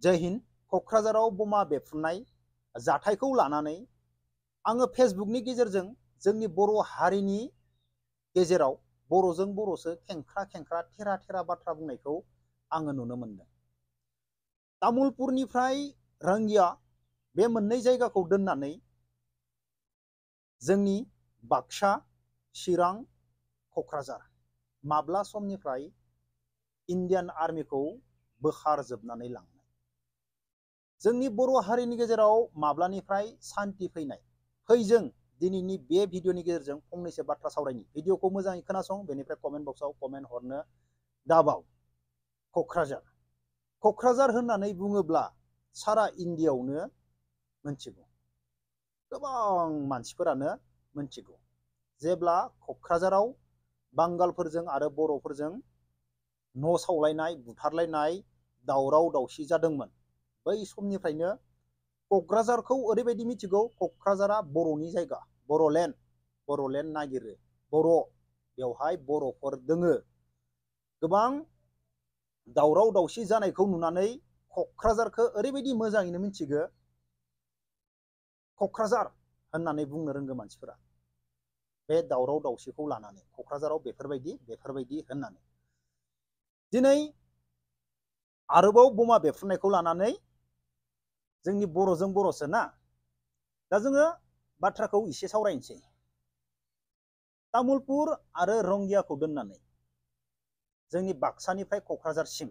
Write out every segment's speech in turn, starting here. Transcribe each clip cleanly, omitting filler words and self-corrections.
जय हिन्द। क'क्राझाराव बमा बेफ्रुनाय जाथायखौ लानानै आङो फेसबुकनि गेजेरजों जोंनि बर' हारिनि गेजेराव बर'जों बर'सो खेंख्रा खेंख्रा थेरा थेरा बाथ्रा बुंनायखौ आङो नुनो मोनदों। तामुलपुरनिफ्राय रंगिया बे मोननै जायगाखौ दोननानै जोंनि बाक्सा, चिरां, क'क्राझार माब्ला समनिफ्राय इन्डियान आर्मिखौ बोखारजोबनानै लांनाय, जोंनि बर' हारिनि गेजेराव माब्लानिफ्राय सान्ति फैनाय, फै जों दिनैनि बे भिडिअनि गेजेरजों फंनैसो बाथ्रा सावरायनि। भिडिअखौ मोजाङै खोनासं, बेनिफ्राय कमेन्ट बक्सआव कमेन्ट हरनो दाबाव। क'क्राझार होननानै बुङोब्ला सारा इन्डियायावनो मोनथिगौ, गोबां मानसिफोरानो मोनथिगौ। जेब्ला क'क्राझाराव बांगालफोरजों आरो बर'फोरजों न' सावलायनाय, बुथारलायनाय, दावराव दावसि जादोंमोन, बै समनिफ्रायनो क'क्राझारखौ ओरैबायदि मिथिगौ, क'क्राझारा बर'नि जायगा, बर'लेण्ड नागिरो, बर' बेवहाय बर'फोर दोङो। गोबां दावराव दावसि जानायखौ नुनानै क'क्राझारखौ ओरैबायदि मोजाङैनो मिथिगौ, क'क्राझार होननानै बुंनो रोंगौ मानसिफोरा बे दावराव दावसिखौ लानानै, क'क्राझाराव बेफोरबायदि होननानै। दिनै आरोबाव बमा बेफ्रुनायखौ लानानै जोंनि बर'जों बर'सो ना, दा जोङो बाथ्राखौ एसे सावरायनोसै। तामुलपुर आरो रंगियाखौ दोननानै जोंनि बाक्सानिफ्राय क'क्राझारसिम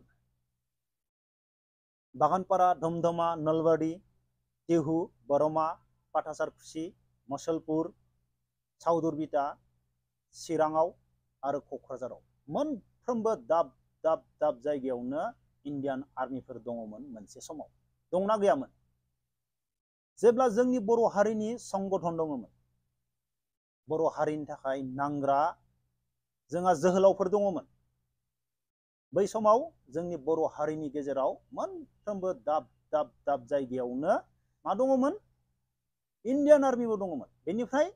बागानपारा, धमधमा, नलबारि, टिहु, बरमा, पाठासारकुसि, मसलपुर, साउदुरबिटा, चिराङाव आरो क'क्राझाराव मोनफ्रोमबो दाब दाब दाब जायगायावनो इन्डियान आर्मिफोर दङमोन मोनसे समाव। दंना गैयामोन? जेब्ला जोंनि बर' हारिनि संगठन दङमोन, बर' हारिनि थाखाय नांग्रा जोंहा जोहोलावफोर दङमोन, बै समाव जोंनि बर' हारिनि गेजेराव मोनफ्रोमबो दाब दाब दाब जायगायावनो मा दङमोन? इन्डियान आर्मिबो दङमोन। बेनिफ्राय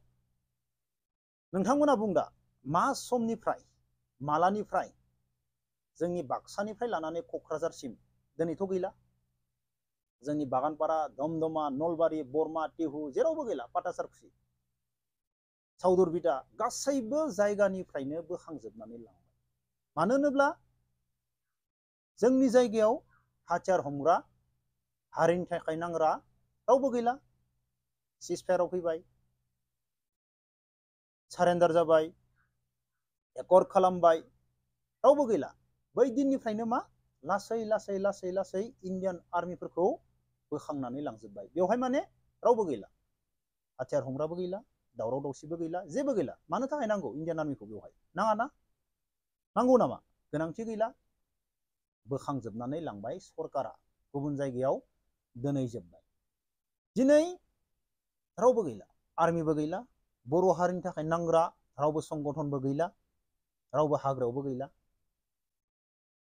नोंथांमोना बुं दा, मा समनिफ्राय, मालानिफ्राय जोंनि बाक्सानिफ्राय लानानै क'क्राझारसिम दिनैथ' गैला, जोंनि बागानपारा, धमधमा, नलबारि, बरमा, टिहु जेरावबो गैला, पाठासारकुसि, साउदुरबिटा गासैबो जायगानिफ्रायनो बोखांजोबनानै लांबाय। मानो होनोब्ला जोंनि जायगायाव हाथियार हमग्रा, हारिनि थाखाय नांग्रा रावबो गैला। सिजफायाराव फैबाय, सारेन्डार जाबाय, एकर्ड खालामबाय, रावबो गैला। बै दिननिफ्रायनो मा लासै लासै लासै लासै इन्डियान आर्मिफोरखौ बोखांनानै लांजोबबाय। बेवहाय माने रावबो गैला, हाथियार हमग्राबो गैला, दावराव दावसिबो गैला, जेबो गैला। मानो थाखाय नांगौ इन्डियान आर्मिखौ? बेवहाय नाङा ना? नांगौ नामा? गोनांथि गैला। बोखांजोबनानै लांबाय सरकारा, गुबुन जायगायाव दोनहैजोबबाय। दिनै रावबो गैला, आर्मिबो गैला, बर' हारिनि थाखाय नांग्रा रावबो संगठनबो गैला, रावबो हाग्रायावबो गैला।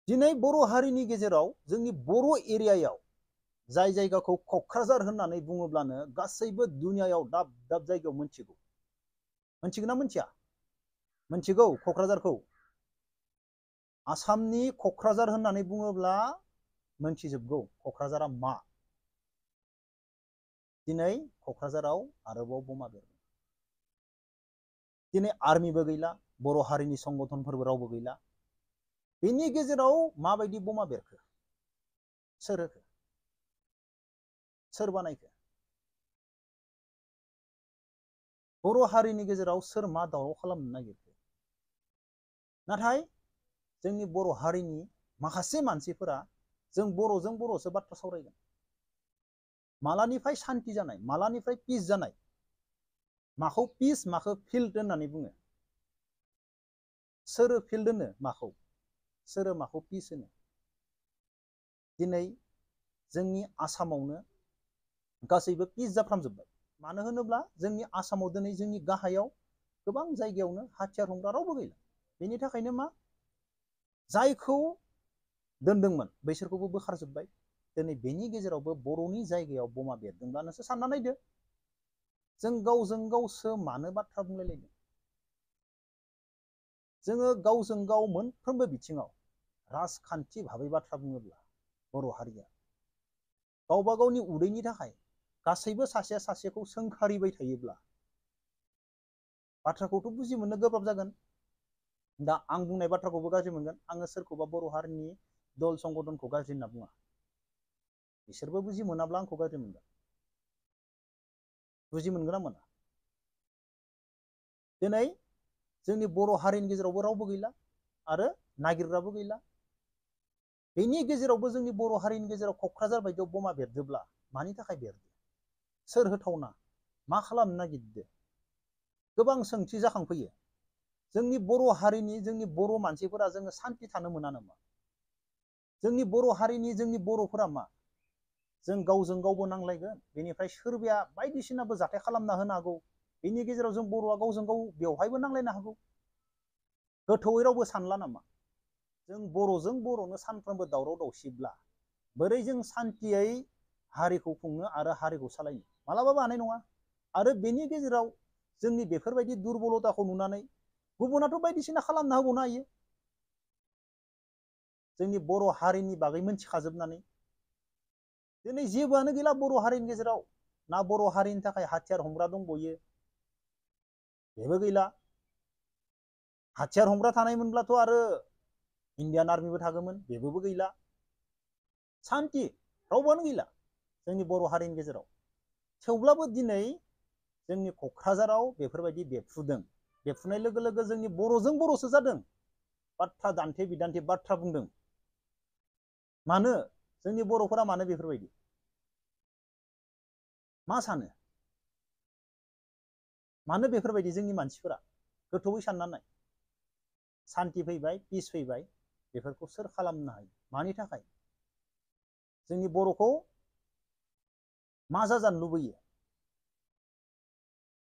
दिनै बर' हारिनि गेजेराव जोंनि बर' एरियायाव जाय जायगाखौ क'क्राझार होननानै बुङोब्लानो गासैबो दुनियायाव दाब दाब जायगायाव मोनथिगौ। मोनथिगौ ना मोनथिया? मोनथिगौ क'क्राझारखौ। आसामनि क'क्राझार होननानै बुङोब्ला मोनथिजोबगौ क'क्राझारा मा। दिनै क'क्राझाराव आरोबाव बमा बेरबाय। दिनै आर्मिबो गैला, बर' हारिनि संगठनफोरबो रावबो गैला। बेनि गेजेराव माबायदि बमा बेरखो? सोर होखो? सोर बानायखो? बर' हारिनि गेजेराव सोर मा दावराव खालामनो नागिरखो? नाथाय जोंनि बर' हारिनि माखासे मानसिफोरा जों बर'जों बर'सो बाथ्रा सावरायगोन। मालानिफ्राय सान्ति जानाय, मालानिफ्राय पिस जानाय? माखौ पिस, माखौ फिल्ड होननानै बुङो? सोर फिल्ड होनो माखौ? सोर माखौ पिस होनो? दिनै जोंनि आसामावनो गासैबो पिस जाफ्रामजोब्बाय। मानो होनोब्ला जोंनि आसामाव दिनै जोंनि गाहायाव गोबां जायगायावनो हाथियार हमग्रा रावबो गैला। बेनि थाखायनो मा जायखौ दोनदोंमोन बैसोरखौबो बोखारजोब्बाय। दिनै बेनि गेजेरावबो बर'नि जायगायाव बमा बेरदोंब्ला नोंसो सानना नायदो, जों गावजों गावसो मानो बाथ्रा बुंलायलायदों? जोङो गावजों गाव मोनफ्रोमबो बिथिङाव राजखान्थि भाबै बाथ्रा बुङोब्ला बर' हारिया गावबा गावनि उदैनि थाखाय गासैबो सासेया सासेखौ सोंखारिबाय थायोब्ला बाथ्राखौथ' बुजि मोननो गोब्राब जागोन। दा आं बुंनाय बाथ्राखौबो गाज्रि मोनगोन। आङो सोरखौबा बर' हारिनि दल संगठनखौ गाज्रि होनना बुङा। बिसोरबो बुजि मोनाब्ला आंखौ गाज्रि मोनगोन। बुजि मोनगोन ना मोना? दिनै जोंनि बर' हारिनि गेजेरावबो रावबो गैला आरो नागिरग्राबो गैला। बेनि गेजेरावबो जोंनि बर' हारिनि गेजेराव क'क्राझार बायदियाव बमा बेरदोब्ला मानि थाखाय बेरदो? सोर होथावना? मा खालामनो नागिरदो? गोबां सोंथि जाखांफैयो। जोंनि बर' हारिनि जोंनि बर' मानसिफोरा जोङो सान्थि थानो मोना नामा? जोंनि बर' हारिनि जोंनि बर'फोरा मा? जों गावजों गावबो नांलायगोन, बेनिफ्राय सोरबाया बायदिसिनाबो जाथाय खालामना होनो हागौ। बेनि गेजेराव जों बर'आ गावजों गाव बेवहायबो नांलायनो हागौ। गोथौयै रावबो सानला नामा? जों बर'जों बर'नो सानफ्रोमबो दावराव दावसिब्ला बोरै जों सान्थियै हारिखौ खुंनो आरो हारिखौ सालायनो? मालाबाबो हानाय नङा। आरो बेनि गेजेराव जोंनि बेफोरबायदि दुरबलताखौ नुनानै गुबुनाथ' बायदिसिना खालामना होबावनो हायो। जोंनि बर' हारिनि बागै मोनथिखाजोबनानै दिनै जेबोआनो गैला बर' हारिनि गेजेराव। ना बर' हारिनि थाखाय हाथियार हमग्रा दंबयो, बेबो गैला। हाथियार हमग्रा थानायमोनब्लाथ' आरो इण्डियान आर्मिबो थागौमोन, बेबो गैला। सान्थि रावबोआनो गैला जोंनि बर' हारिनि गेजेराव। थेवब्लाबो दिनै जोंनि क'क्राझाराव बेफोरबायदि बेफ्रुदों। बेफ्रुनाय लोगो लोगो जोंनि बर'जों बर'सो जादों। बाथ्रा दान्थे बिदान्थे बाथ्रा बुंदों। मानो? जोंनि बर'फोरा मानो बेफोरबायदि? मा सानो? मानो बेफोरबायदि जोंनि मानसिफोरा? गोथौयै सानना नाय। सान्थि फैबाय, पिस फैबाय, बेफोरखौ सोर खालामनो हायो? मानि थाखाय? जोंनि बर'खौ मा जाजानो लुबैयो?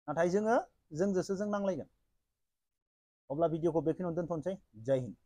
नाथाय जोंजोंसो जों नांलायगोन। अब्ला भिडिअखौ बेखिनियावनो दोनथ'नोसै। जय हिन्द।